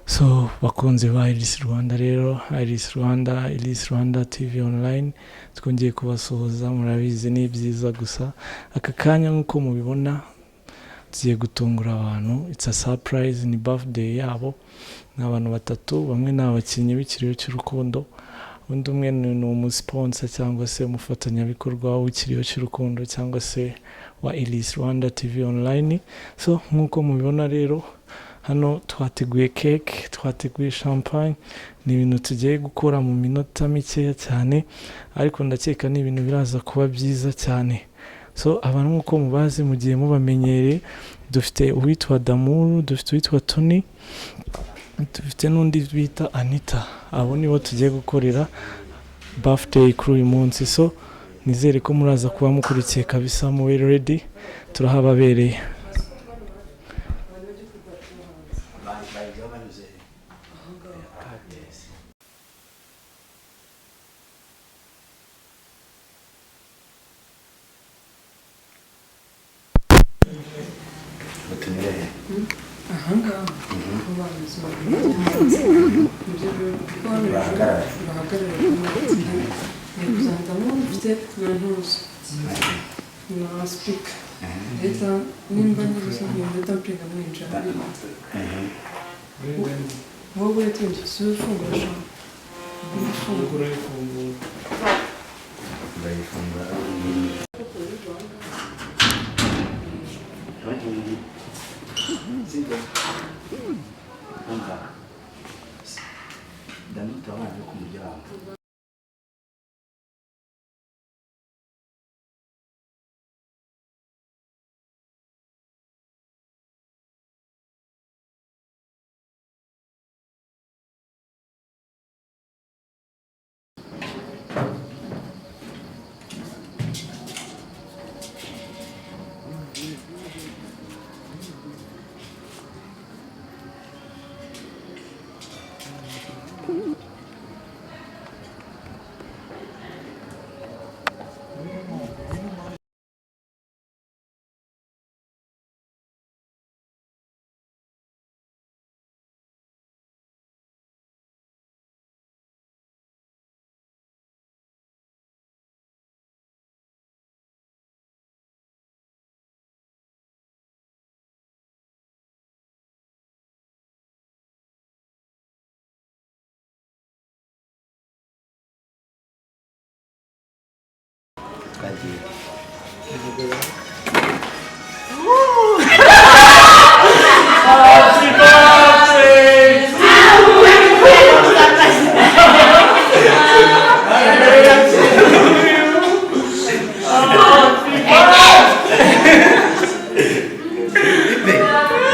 So bakunzi ba Iris Rwanda rero, Iris Rwanda, Iris Rwanda TV online, twongeye kubasuhuza, murabizi ni byiza gusa. Aka kanya nk'uko mubibona tugiye gutungura abantu, it's a surprise, ni birthday yabo. Ni abantu batatu, bamwe ni abakinnyi b'ikiriyo cy'urukundo, undi umwe ni umusponsor cyangwa se umufatanyabikorwa w'ikiriyo cy'urukundo cyangwa se wa Iris Rwanda TV online. So nk'uko mubibona rero, hano twateguye cake, twateguye champagne, ni ibintu tugiye gukora mu minota mikeya cyane, ariko ndakeka ni ibintu biraza kuba byiza cyane. So abantu nk'uko mubazi mugiye mubamenyereye, dufite uwitwa Damuru, dufite uwitwa Tony, dufite n'undi bita Anita. Abo nibo tugiye gukorera birthday kuri uyu munsi. So nizere ko muraza kuba mukurikiye kabisa, mube ready, turahababereye. Utunyure he? Ahangaha aho banyuze ibyo Bahagarara. Bahagarara kuzandamo mfite na ntuzo na speaker leta nimba nyibuze leta mpiga mwinjira muri wowe uretse inzu si ufungura shamba. Ndayifungura. Sibyo? Umva. Ndamuta abana ku muryango. Twagiye.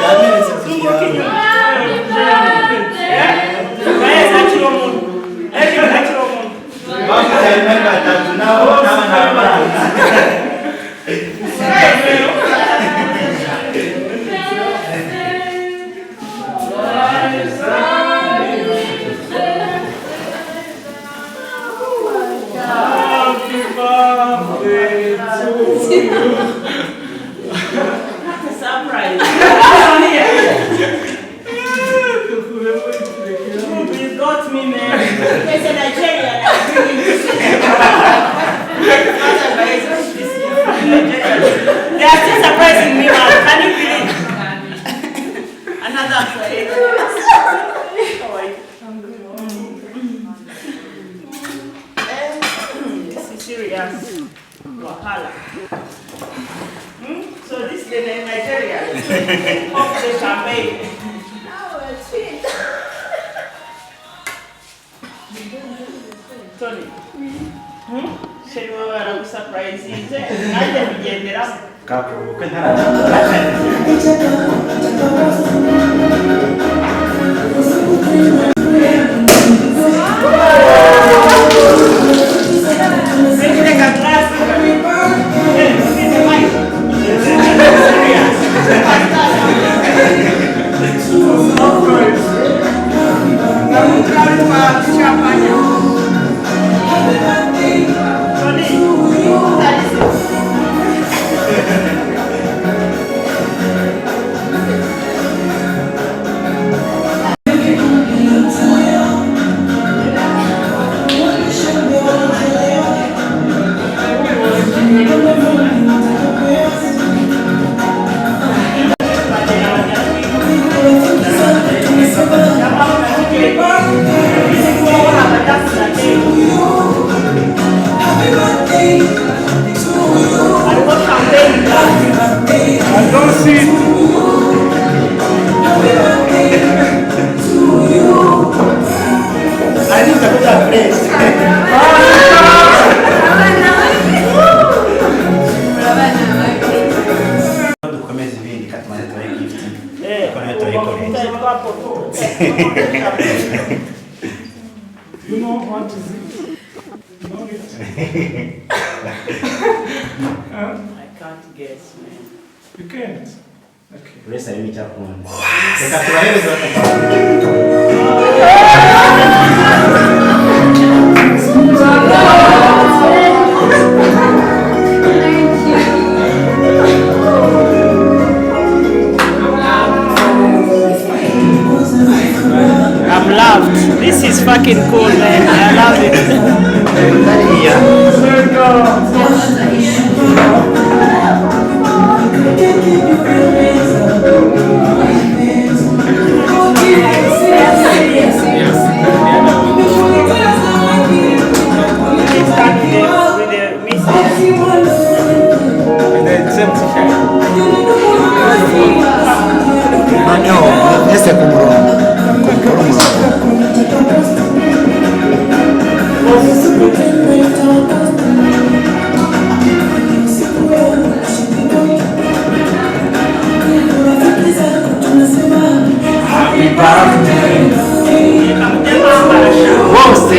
Yamenetse inzu yawe. Bafite bari batatu nabo n'abana b'abana. Surprise. You got me, man. There's a Nigerian. I'm bringing this. They are still surprising me now. Can you believe? Another cake. How are you? This is serious. Wahala. So this is the Nigeria. Pop the champagne. Tony. Sheri wowe baragusurprisinze nanjye mbigenderamo. Kako ubukwe ntaragira. Make it like a glass. Hey, look at the mic. Serious. Tony, that is it. You know what is it? You know it? Huh? I can't guess, man. You can't. Okay. Buri wese harimo icyo akunda. Reka tubahereze batatu. I'm loved. This is fucking cool, man. I love it. Start with the missus. Noneho mwese ku murongo, mukore umurongo. Bose.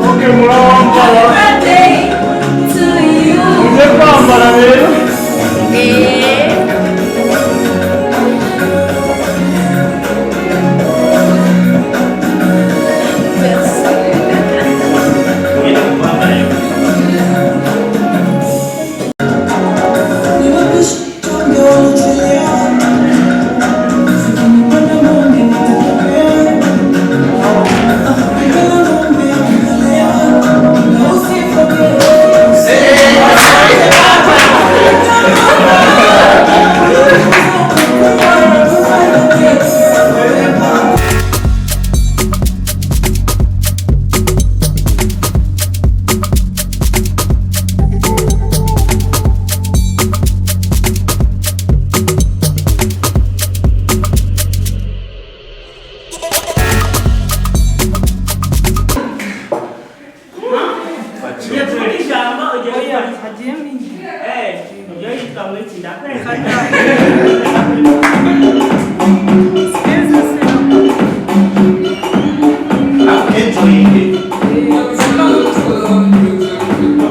Okay, murambara. Mujye kwambara rero. Ugiye kuvuga ijambo, ugiye gukora iki? Hagiyemo ingi. Eh, ugiye yitwa ngo iki? Ndakwereka. Sinzi se. Enjoying it.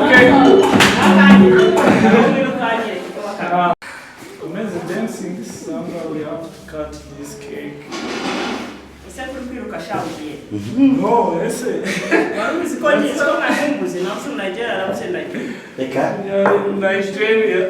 Okay. Akandi. Komeze dancing, Sandra, we have to cut this cake. Ese kuri kwiruka sha ugiye. No, ese. Wari uzi ko ngiye ko nkakumbuze nawe se Nigeria nawe se Nigeria. Reka. Nigeria.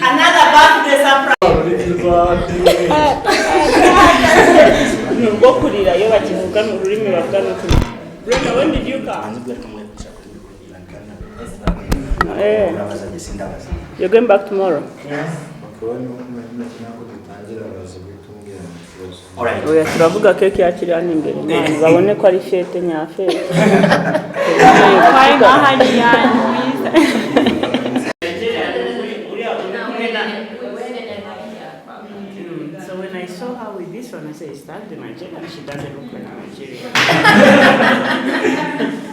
Another birthday surprise. Ni urwo kurira iyo bakivuga ni ururimi bavuga ni ukuri. Brenda, when did you come? Hanze ubwo ariko mwe gushaka kubikubwira kandi Eh. urabaza ndetse ndabaza. You're going back tomorrow. Bakaba ntabwo dutangira baza guhita umbwira. Alright. Oya, turavuga keke yakiri hano imbere, mwana babone ko ari fête nyafête. Twari nk'ahari yanyu mwiza. So when I saw her with this one, I said, is that the Nigerian? She doesn't look like a Nigerian.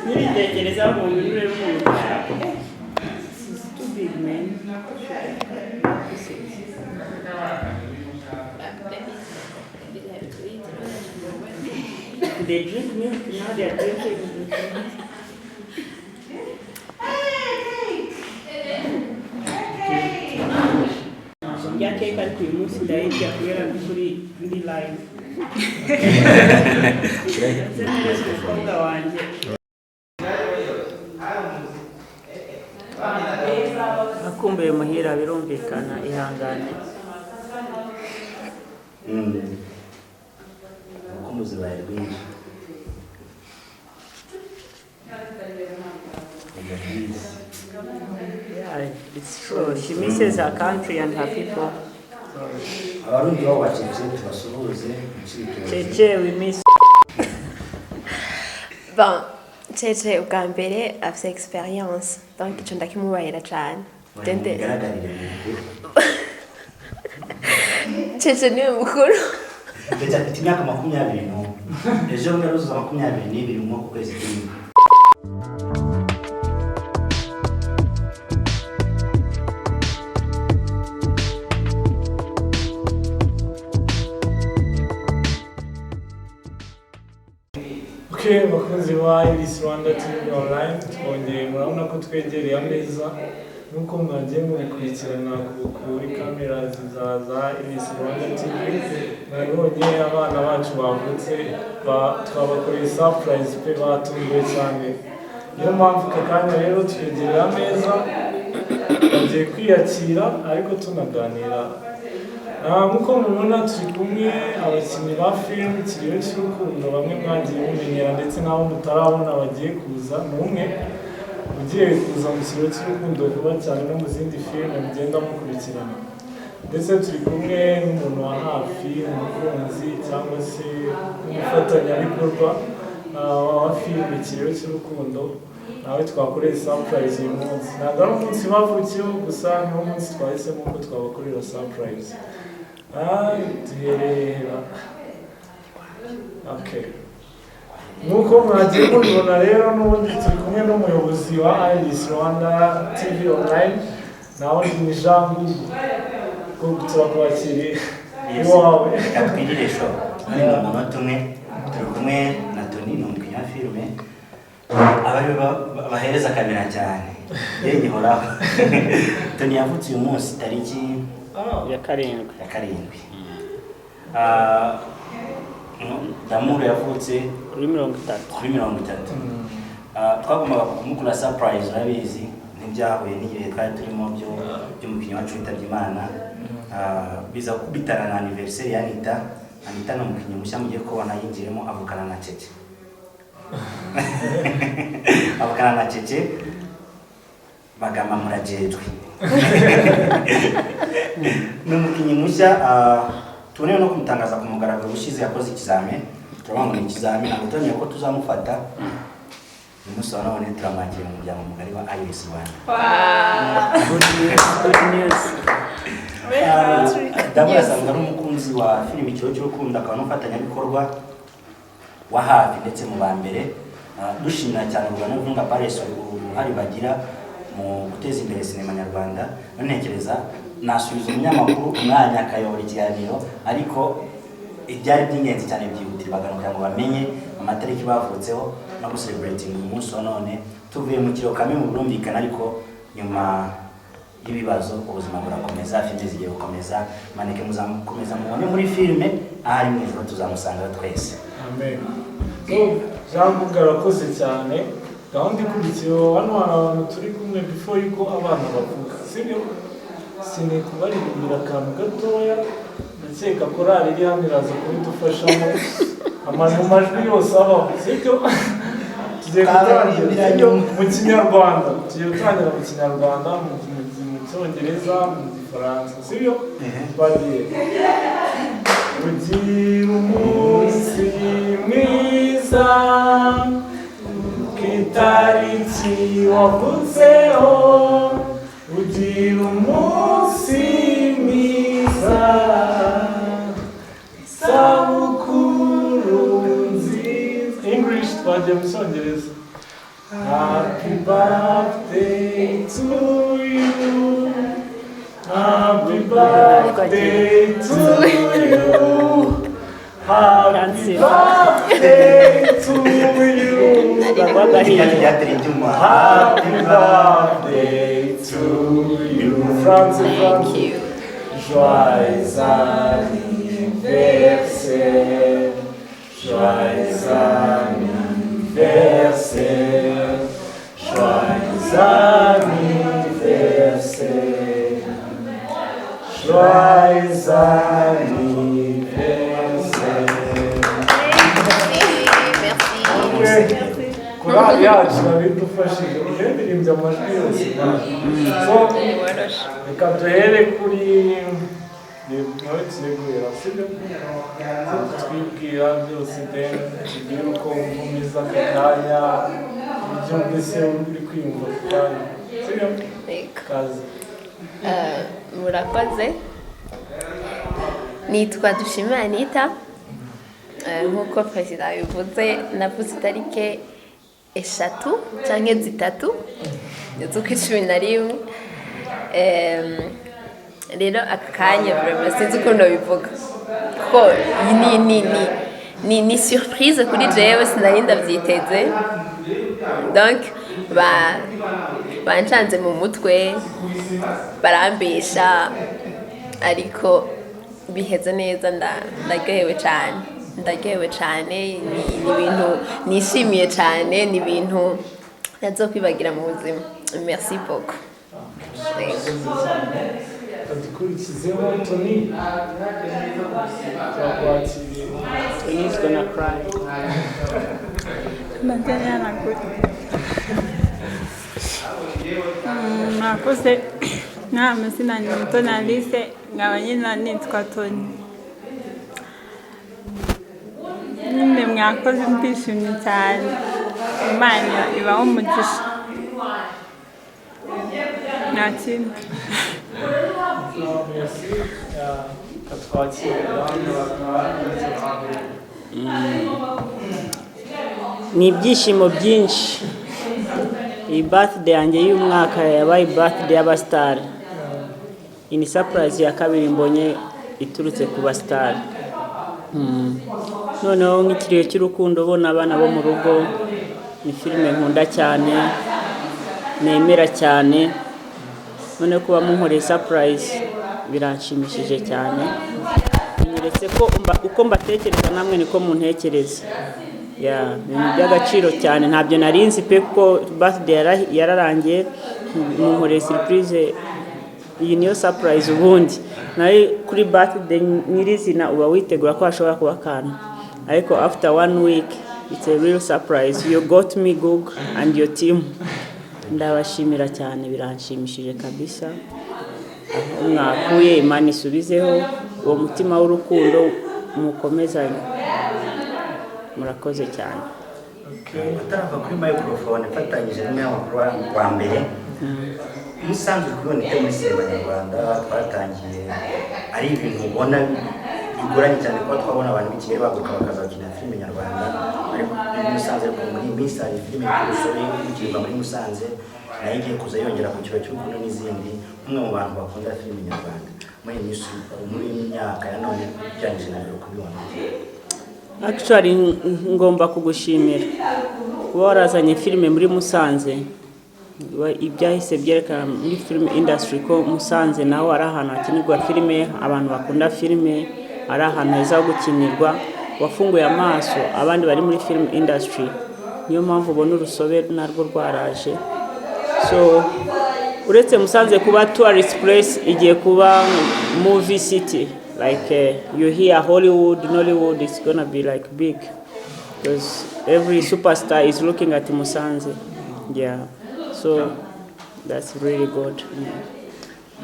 Nibitekereza umuntu ureba umuntu ushaka. This is too big, man. This is. They drink milk now, they are drinking. Ndya keke, ariko uyu munsi ndayirya kubera ndi kuri ndi live. Nze neza umukobwa wanjye. Akumbuye muhira, birumvikana, ihangane. Urukumbuzi rubaye rwinshi. Reka rwiza. Yeah, it's true. She misses her country and her people. Abarundi babo bacece tubasuhuze mu Cibitoke. Cece, we miss. Bon, Cece ubwa mbere afite experience, donc ico ndakimubahira cane. Dende Mugaragarire mu mukuru. Cece niwe mukuru. Ndetse afite imyaka 21, ejo bundi aruzuza 22 mu mwaka kwezi kumwe. Okay, bakunzi ba Iris Rwanda TV online, twongeye murabona ko twegereye ameza nk'uko mwagiye mubikurikirana kuri kamera za Iris Rwanda TV. Mwabibonye, abana bacu bavutse, twabakoreye surprise pe, batunguwe cyane. Niyo mpamvu aka kanya rero twegereye ameza, bagiye kwiyakira ariko tunaganira. Nk'uko mubibona, turi kumwe abakinnyi ba filime Ikiriyo cy'Urukundo, bamwe mwagiye mumenyera ndetse n'abo mutarabona bagiye kuza. Ni umwe ugiye kuza mu Kiriyo cy'Urukundo vuba cyane no mu zindi filime mugenda mukurikirana, ndetse turi kumwe n'umuntu wa hafi, umukunzi cyangwa se umufatanyabikorwa wa filime Ikiriyo cy'Urukundo, nawe twakoreye surprise uyu munsi. Ntabwo ari umunsi bavukiyeho gusa, niwo munsi twahisemo ko twabakorera surprise. Duhereye, okay. Nk'uko mwagiye mubibona rero, n'ubundi turi kumwe n'umuyobozi wa Iris Rwanda TV online, nawe ni Jean Gugu. Turakwakiriye iwawe. Reka twirire show none mu munota umwe. Turi kumwe na Tony, ni umukinnyi wa filime, abari bahereza kamera cyane, njye nyihoraho. Tony yavutse uyu munsi tariki Ya 7. Ya 7. Damuru yavutse kuri 30. Kuri 30. Twagombaga kumukora surprise, urabizi, ntibyahuye n'igihe twari turimo byo by'umukinnyi wacu witabye Imana. Biza kubitana na anniversaire ya Anita. Anita ni umukinnyi mushya mugiye kubona yinjiyemo, avukana na Cece, avukana na Cece bagamba murajejwe. Ni umukinnyi mushya, tuboneyeho no kumutangaza ku mugaragaro. Ubushize yakoze ikizame, turavuga ngo ni ikizame, ntabwo turamenya ko tuzamufata. Uyu munsi wa none turamwakira mu muryango mugari wa Iris Rwanda. Good news, good news. Damu asanzwe ari umukunzi wa filime Ikiriyo cy'Urukundo, akaba n'umufatanyabikorwa wa hafi ndetse mu ba mbere. Dushimira cyane urugano Virunga Palace uruhare bagira mu guteza imbere sinema nyarwanda. None ntekereza nasubiza umunyamakuru umwanya akayobora ikiganiro, ariko ibyari by'ingenzi cyane byihutirwaga kugira ngo bamenye amatariki bavutseho no gucelebrating uyu munsi wa none. Tuvuye mu kiro kamwe mu birumvikana, ariko nyuma y'ibibazo ubuzima burakomeza, filime zigiye gukomeza. Maneke muzakomeza mubone muri filime, ahari mu ijoro tuzamusangayo twese. Amen. So, Jean Gugu arakoze cyane. Gahunda ikurikiyeho, hano hari abantu turi kumwe before yuko abana bavuka, sibyo? Sinikubaririmbira akantu gatoya, ndakeka korali iri hano iraza kubidufashamo, mu majwi yose abaho, sibyo? Tugiye gutangira, sibyo? Mu Kinyarwanda, tugiye gutangira mu Kinyarwanda, mu Cyongereza, mu Gifaransa, sibyo? Twagiye. Ugira umunsi mwiza ku itariki wavutseho. Ugira umunsi mwiza, isabukuru nziza. English, twagiye mu Cyongereza. Happy birthday to you. Happy birthday to you. Happy birthday to you. Byateye ibyuma. Happy birthday to you. France, France. Thank you. Joyeux anniversaire. Joyeux anniversaire. Joyeux anniversaire. Joyeux anniversaire. Merci. Korali yacu babidufashije, uririmbye amajwi yose. So reka duhere kuri nawe, tugiye guhera, sibyo? Twibwira byose, then tubwire uko wumva umeze aka kanya, ibyo mbese uri kwiyumva ako kanya, sibyo? Yego. Kazi. Murakoze. Nitwa Dushime Anita. Nk'uko perezida yabivuze, navuze itariki 3 cyangwa 3 z'ukwa 11. Rero aka kanya vraiment sinzi ukuntu bivuga, kuko iyi ni surprise kuri jewe, sinari ndabyiteze. Donc bancanze mu mutwe, barambesha, ariko biheze neza. Ndaryohewe cyane, ndaryohewe cyane. Ni ibintu nishimiye cyane, ni ibintu ntazokwibagira mu buzima. Merci beaucoup. Dukurikizeho Tony, turakwakiriye. Tony's gonna cry. Mbaze Murakoze. Nta amazina ni Mutoni Alice, nkaba nyine nitwa Tony. Nyine mwakoze, ndishimye cyane, Imana ibahe umugisha, nta kindi. Merci. Katwakira. Ni ibyishimo byinshi. Iyi birthday yanjye y'umwaka yabaye birthday y'abasitari. Iyi ni surprise ya kabiri mbonye iturutse ku basitari. Noneho nk'Ikiriyo cy'Urukundo, ubona abana bo mu rugo, ni filime nkunda cyane, nemera cyane. None kuba munkoreye surprise biranshimishije cyane, binyeretse ko uko mbatekereza namwe niko muntekereza. Ya, ni ibintu by'agaciro cyane, ntabyo nari nzi pe, kuko birthday yararangiye munkoreye surprise. Iyi niyo surprise. Ubundi nayo kuri birthday nyirizina uba witegura ko hashobora kuba akantu, ariko after one week it's a real surprise you got me. Google and your team, ndabashimira cyane, biranshimishije kabisa. Aho mwakuye, Imana isubizeho uwo mutima w'urukundo, mukomezanye. Murakoze cyane. Utarava kuri microphone, mfatanyije n'umunyamakuru wa mbere, musanzwe uri kubibona ite muri sinema nyarwanda? Twatangiye ari ibintu ubona bigoranye cyane kuba twabona abantu b'i Kigali baguruka bakaza gukina filime nyarwanda, ariko muri Musanze, ariko muri iyi minsi hari filime y'Urusobe ikinirwa muri Musanze, nayo igiye kuza yongera ku Kiro cy'Urukundo n'izindi. Umwe mu bantu bakunda filime nyarwanda muri iyi minsi, muri iyi myaka ya none, ugereranyije na mbere, kubibona? Actually, ngomba kugushimira kuba warazanye filime muri Musanze. Ibyahise byerekana muri film industry ko Musanze naho ari ahantu hakinirwa filime, abantu bakunda filime, ari ahantu heza ho gukinirwa. Wafunguye amaso abandi bari muri film industry, niyo mpamvu ubona Urusobe narwo rwaraje. So uretse Musanze kuba tourist place, igiye kuba movie city, like you hear Hollywood, Nollywood is gonna be like big because every superstar is looking at Musanze. Yeah, so that's really good.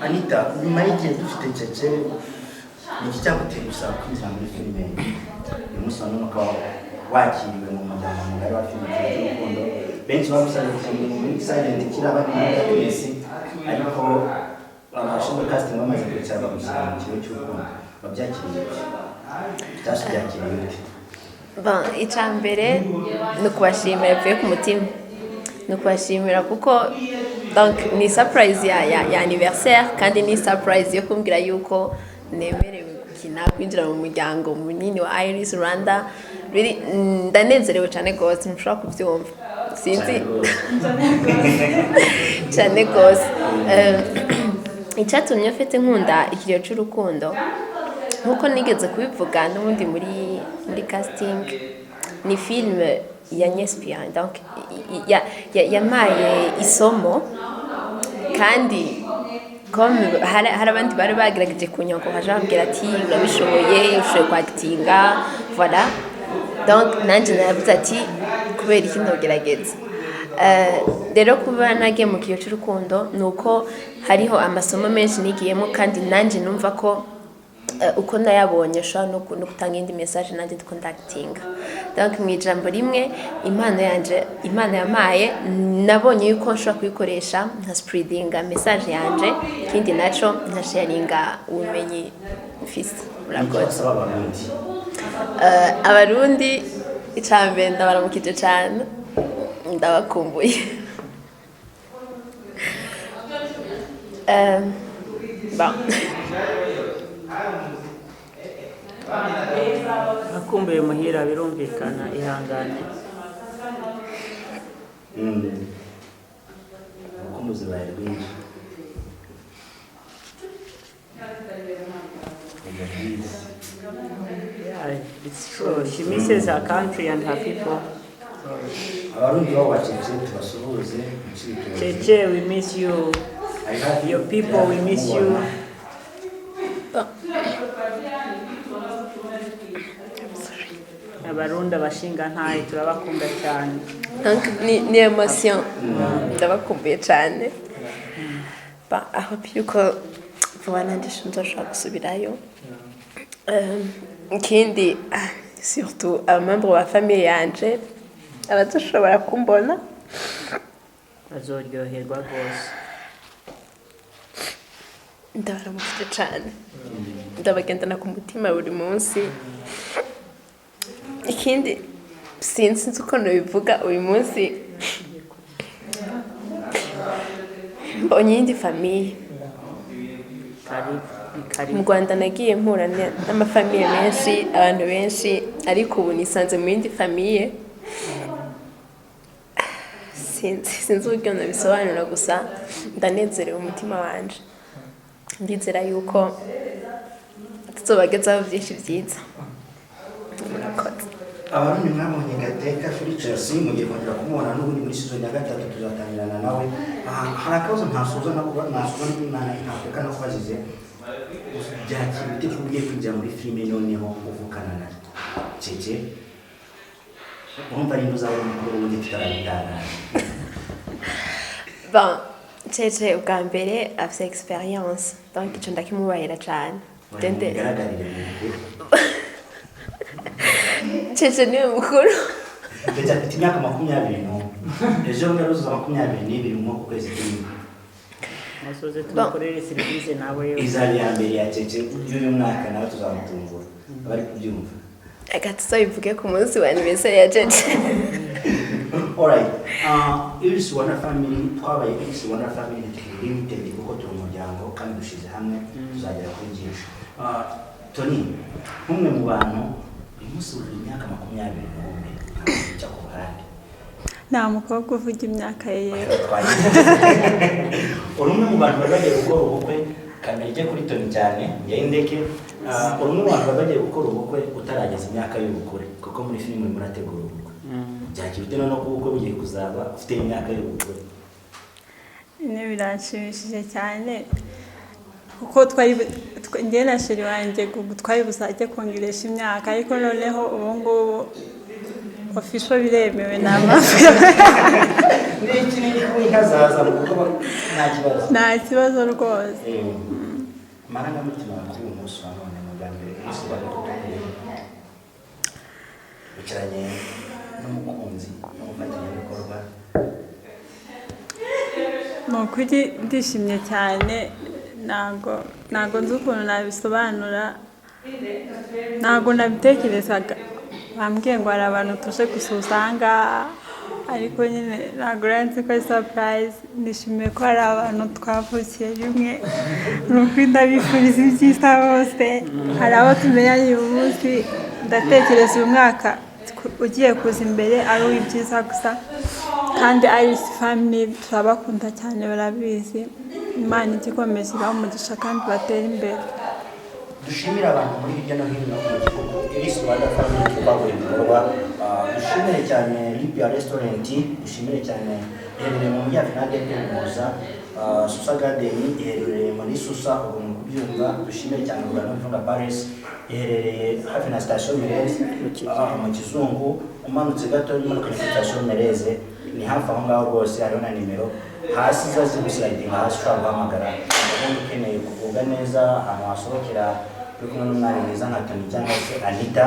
Anita, nyuma y'igihe dufite Cece. Ni iki cyaguteye gusaba kwinjira muri filime uyu munsi wa none, ukaba wakiriwe mu muryango mugari wa filime Ikiriyo cy'Urukundo? Benshi bagusabye kujya muri Silent Killer, bari muri Darkness, ariko abashinzwe casting bamaze kwicara bagushyira mu Kiriyo cy'Urukundo. Wabyakiriye ute, cyangwa se ubyakiriye ute? Bon, icya mbere ni ukubashimira bivuye ku mutima, ni ukubashimira kuko donc ni surprise ya anniversaire, kandi ni surprise yo kumbwira yuko nemerewe gukina, kwinjira mu muryango munini wa Iris Rwanda. Really, ndanezerewe cyane rwose, ntushobora kubyumva, sinzi, cyane rwose. Icyatumye mfite nkunda Ikiriyo cy'Urukundo, nk'uko nigeze kubivuga n'ubundi muri casting, ni filime yanyinspira, donc yampaye isomo. Kandi comme hari abandi bari bagerageje kunyankoraje, bambwira ati: "Urabishoboye, ushoboye kwakitinga." Voilà, donc nanjye naravuze ati: "Kubera iki ntogerageza?" Rero kuba nagiye mu Kiriyo cy'Urukundo ni uko hariho amasomo menshi nigiyemo, kandi nanjye numva ko uko nayabonye nshobora no gutanga indi message nanjye ndiko ndakitinga. Donc mu ijambo rimwe, impano yanje Imana yampaye, nabonye yuko nshobora kuyikoresha nka spreadinga message yanje, ikindi naco nka sharinga ubumenyi mfise. Icyo Murakoze. basaba Abarundi? Abarundi, icambere ndabaramukije cane, ndabakumbuye. Bon. Akumbuye muhira, birumvikana, ihangane. Urukumbuzi rubaye rwinshi. Erega byiza. Yeah, it's true. She misses her country and her people. Abarundi babo bacece tubasuhuze mu Cibitoke. Cheche, we miss you. Ari hafi. Your people, we miss you. Kumubona. Abarundi abashingantahe turabakunda cyane. Donc ni émotion, ndabakumbuye cyane. Ba aho yuko vuba nanjye nzoshobora gusubirayo. Ikindi, surtout abamembre ba famille yanje abadashobora kumbona. Bazoryoherwa rwose. Ndabaramukije cyane, ndabagendana ku mutima buri munsi. Ikindi, sinzi uko nabivuga, uyu munsi mbonye iyindi famille. Karibu, ni Mu karibu. Rwanda nagiye mpura n'amafamille menshi, abantu benshi, ariko ubu nisanze mu yindi famille. Sinzi uburyo nabisobanura, gusa ndanezerewe umutima wanje. Ndizera yuko tuzobagezaho byinshi byiza. Murakoze. Abarundi, mwabonye Gateka kuri Chelsea, mugiye kongera kumubona n'ubundi muri season ya gatatu tuzatangirana nawe. Aha, hari akabazo ntasuza no kuba nasuza n'Imana ntakureka no kubazize. Byakira ute ko ugiye kwinjira muri filime noneho uvukana na Cece? Urumva ari uzaba mukuru wundi tutarabitangaje? Bon, Cece ubwa mbere afite experience, donc ico ndakimubahira cane. Bigaragarire mu mukuru. Cece niwe mukuru. Ndetse afite imyaka 21, ejo bundi aruzuza 22 mu kwezi kumwe. Musoze tumukorere serivisi nawe. Izaba iya mbere ya Cece y'uyu mwaka, nawe tuzamutungura abari kubyumva. Reka tuzobivuge ku munsi wa anniversaire ya Cece. Alright. Iris Rwanda Family, twabaye Iris Rwanda Family Limited kuko turi umuryango kandi dushyize hamwe tuzagera kuri byinshi. Tony, nk'umwe mu bantu uyu munsi wujuje imyaka 21, ntabwo ujya ku ruhande. Nta mukobwa uvuga imyaka ye yewe. Uri umwe mu bantu bari bagiye gukora ubukwe, kamera ijye kuri Tony cyane, njyewe ndeke. Uri umwe mu bantu bari bagiye gukora ubukwe utarageza imyaka y'ubukure, kuko muri filime urimo urategura ubukwe. Byakira ute noneho ko ubukwe bugiye kuzaba ufite imyaka y'ubukure? Nyine biranshimishije cyane kuko twari njye na chéri wanjye twari buzajye kongeresha imyaka, ariko noneho ubu ngubu official biremewe, nta mpamvu. N'iki n'iki, kuba inka zaza mu bukwe nta kibazo. Nta kibazo rwose. Amarangamutima kuri uyu munsi wa none muri Bwa mbere Iris Rwanda dutuye, wicaranye n'umukunzi n'umufatanyabikorwa. Ni ukuri ndishimye cyane, ntabwo nzi ukuntu nabisobanura, ntabwo nabitekerezaga. Bambwiye ngo hari abantu tuje gusuhuza aha ngaha, ariko nyine ntabwo nari nzi ko ari surprise. Nishimiye ko hari abantu twavukiye rimwe. Ni ukuri ndabifuriza ibyiza bose. Hari abo tumenyanye uyu munsi, ndatekereza uyu mwaka ugiye kuza imbere ari uw'ibyiza gusa. Kandi Iris Family turabakunda cyane, barabizi. Imana ijya ikomeza ibahe umugisha kandi batere imbere. Dushimire abantu muri hirya no hino mu gihugu, Iris Rwanda Family twaguye ibikorwa. Dushimire cyane Libya Restaurant, dushimire cyane, iherereye mu mujyi hafi na ADEPR Muhoza. Susa Garden iherereye muri Susa, ubwo mu kubyumva. Dushimire cyane Rugano Virunga Palace, iherereye hafi na station Merez, mu Kizungu, umanutse gato umanuka kuri station Merez, ni hafi aho ngaho rwose. Hariho na nimero hasi ziba ziri guslidinga hasi, ushobora guhamagara. Ubundi ukeneye kugubwa neza, ahantu wasohokera uri kumwe n'umwana mwiza nka Tony cyangwa se Anita,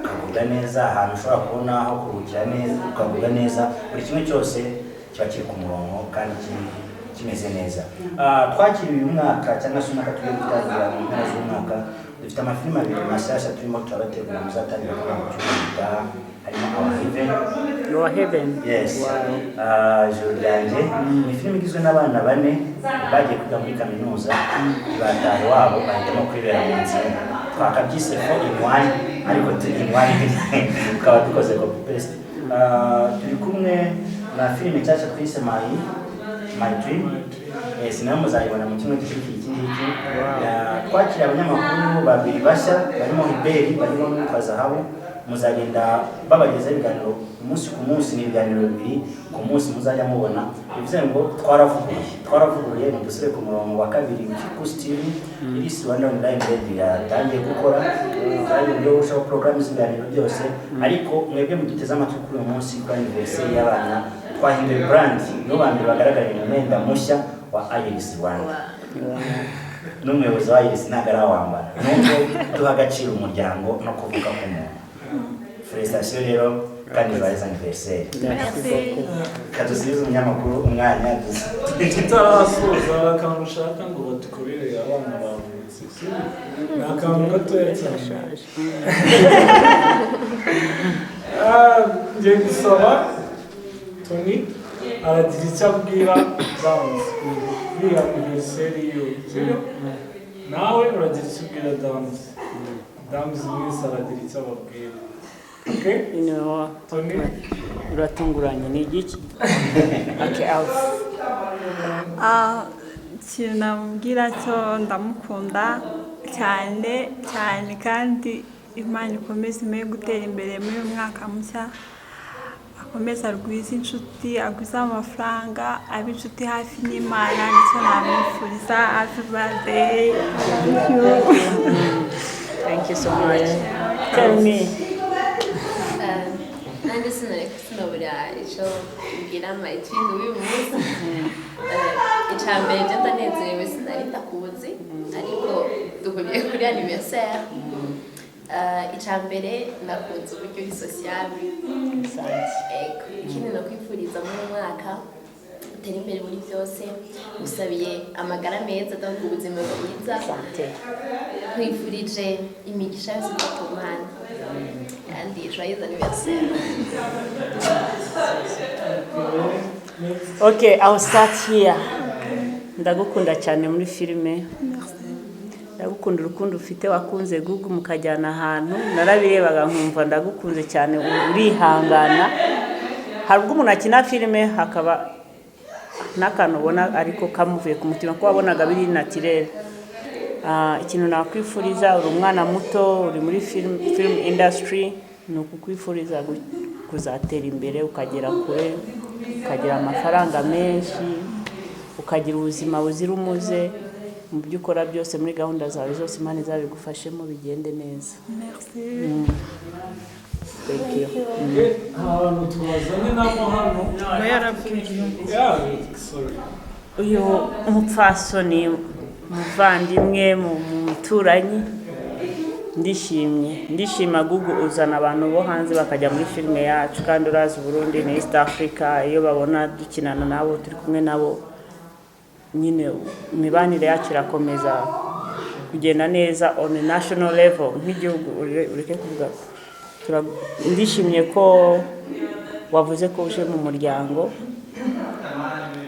ukagubwa neza, ahantu ushobora kubona aho kuruhukira neza, ukagubwa neza, buri kimwe cyose kiba kiri ku murongo kandi kimeze neza. Twakiriye uyu mwaka cyangwa se umwaka tugiye gutangira mu mpera z'umwaka, dufite amafilime abiri mashyashya turimo turabategura, muzatangira kubona mu cyumweru gitaha. Harimo Our Heaven. Your Heaven. Yes. Wow. Ijoro ryanjye ni filime igizwe n'abana bane bagiye kwiga muri kaminuza, bataha iwabo, bahitamo kwibera mu nzira. Twakabyise four in one, ariko two in one tukaba dukoze copy paste. Turi kumwe na filime nshyashya twise My Dream. Yes, nayo muzayibona mu cyumweru gikurikiye iki ngiki. Twakiriye abanyamakuru babiri bashya barimo Hubert, barimo n'uwitwa Zahabu. Muzagenda babagezaho ibiganiro umunsi ku munsi, ni ibiganiro bibiri ku munsi muzajya mubona. Bivuze ngo twaravuguruye, mudusubire ku murongo wa kabiri Kikusi TV. Iris Rwanda Online Radio yatangiye gukora kandi uburyo burushaho porogaramu z'ibiganiro byose. Ariko mwebwe muduteze amatwi kuri uyu munsi, kuri anniversaire y'abana, twahinduye brand. Nibo ba mbere bagaragariye mu mwenda mushya wa Iris Rwanda, n'umuyobozi wa Iris ntabwo arawambara, nubwo duha agaciro umuryango no kuvuga k'umuntu. Félicitations rero kandi joyeux anniversaire. Merci beaucoup. Kadusubize umunyamakuru umwanya. Tutarasoza, akantu ushaka ngo badukorere, abana bavutse, sibyo? Ni akantu gatoya cyane. Ngiye gusaba Tony aragira icyo abwira Dance kuri anniversaire yiwe, sibyo? Nawe uragira icyo ubwira Dance. Dance mwese aragira icyo ababwira, okay? You Tony. Uratunguranye, ni igiki? Okay, out. Ikintu namubwira cyo, ndamukunda cyane cyane, kandi Imana ikomeze imuhe gutera imbere muri uyu mwaka mushya, akomeze agwize inshuti, agwize amafaranga, abe inshuti hafi n'Imana. Nicyo namwifuriza. Happy birthday, thank you. Thank you so much. Tell me. Nanjye sinareka sinabura icyo mbwira my twin w'uyu munsi. Icya mbere, byo ndanezerewe, sinari ndakuzi, ariko duhuriye kuri anniversaire. Icya mbere, nakunze uburyo uri sociable. Ego. Ikindi nakwifuriza muri uyu mwaka, utere imbere muri byose. Ngusabiye amagara meza, donc ubuzima bwiza. Santé. Nkwifurije imigisha yose iva ku Mana, kandi joyeux anniversaire. Okay, I'll start here. Ndagukunda cyane muri filime. Ndagukunda urukundo ufite, wakunze Gugu mukajyana ahantu, narabirebaga nkumva ndagukunze cyane, urihangana. Hari ubwo umuntu akina filime hakaba n'akantu ubona ariko kamuvuye ku mutima, kuko wabonaga biri naturel. Ikintu nakwifuriza, uri umwana muto, uri muri film industry, ni ukukwifuriza kuzatera imbere, ukagera kure, ukagira amafaranga menshi, ukagira ubuzima buzira umuze mu byo ukora byose, muri gahunda zawe zose. Imana izabigufashemo bigende neza. Merci. Thank you. Ahantu twazanye namo hano. Aba yarabwiye. Yeah, sorry. Uyu mupfasoni, muvandimwe, mu muturanyi. Ndishimye, ndishima. Gugu, uzana abantu bo hanze bakajya muri filime yacu, kandi urazi Burundi ni East Africa. Iyo babona dukinana nabo, turi kumwe nabo nyine, imibanire yacu irakomeza kugenda neza on a national level nk'igihugu. Ureke kuvuga. Ndishimye ko wavuze ko uje mu muryango,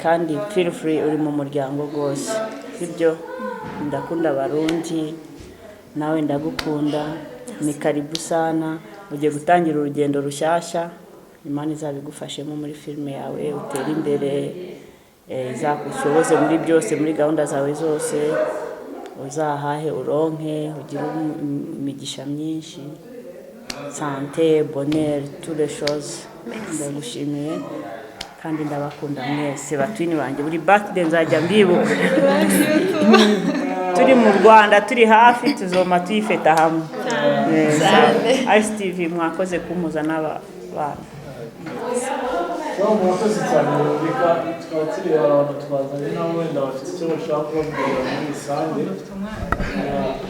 kandi feel free, uri mu muryango rwose, sibyo? Ndakunda Abarundi, nawe ndagukunda. Ni karibu sana. Ugiye gutangira urugendo rushyashya, Imana izabigufashemo muri filime yawe, utere imbere, izagushoboze muri byose, muri gahunda zawe zose, uzahahe, uronke, ugire imigisha myinshi, santé, bonheur, toutes les choses. Ndagushimiye kandi ndabakunda mwese, ba twin banjye. Buri birthday nzajya mbibuka. Turi mu Rwanda, turi hafi, tuzoma tuyifeta hamwe. Cyane. ICTV, mwakoze kumpuza n'aba bana. So, murakoze cyane. Reka twakire abantu twazanye, nabo wenda bafite icyo bashaka kubabwira muri rusange.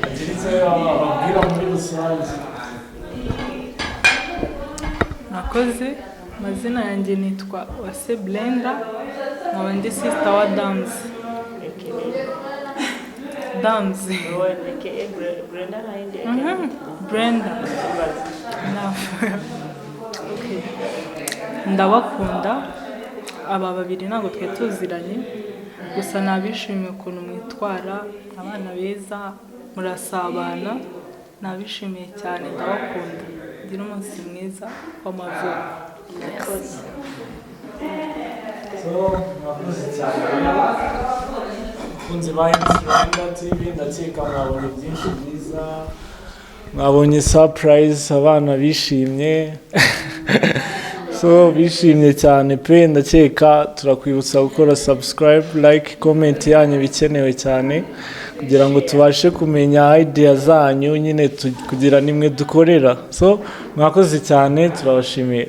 Agira icyo ababwira muri rusange. Murakoze. Amazina yanjye nitwa Wase Blenda, nkaba ndi sister wa Damuzi. Damuzi. Brenda nayindi. Brenda. Okay. Ndabakunda aba babiri, ntabwo twari tuziranye, gusa nabishimiye ukuntu mwitwara, abana beza, murasabana, nabishimiye cyane. Ndabakunda, gira umunsi mwiza w'amavuko. So, murakoze cyane rero, bakunzi ba MC Rwanda TV. Ndakeka mwabonye byinshi byiza, mwabonye surprise, abana bishimye, so bishimye cyane pe. Ndakeka turakwibutsa gukora subscribe, like, comment yanyu bikenewe cyane kugira ngo tubashe kumenya idea zanyu nyine, kugira nimwe dukorera. So mwakoze cyane, turabashimiye.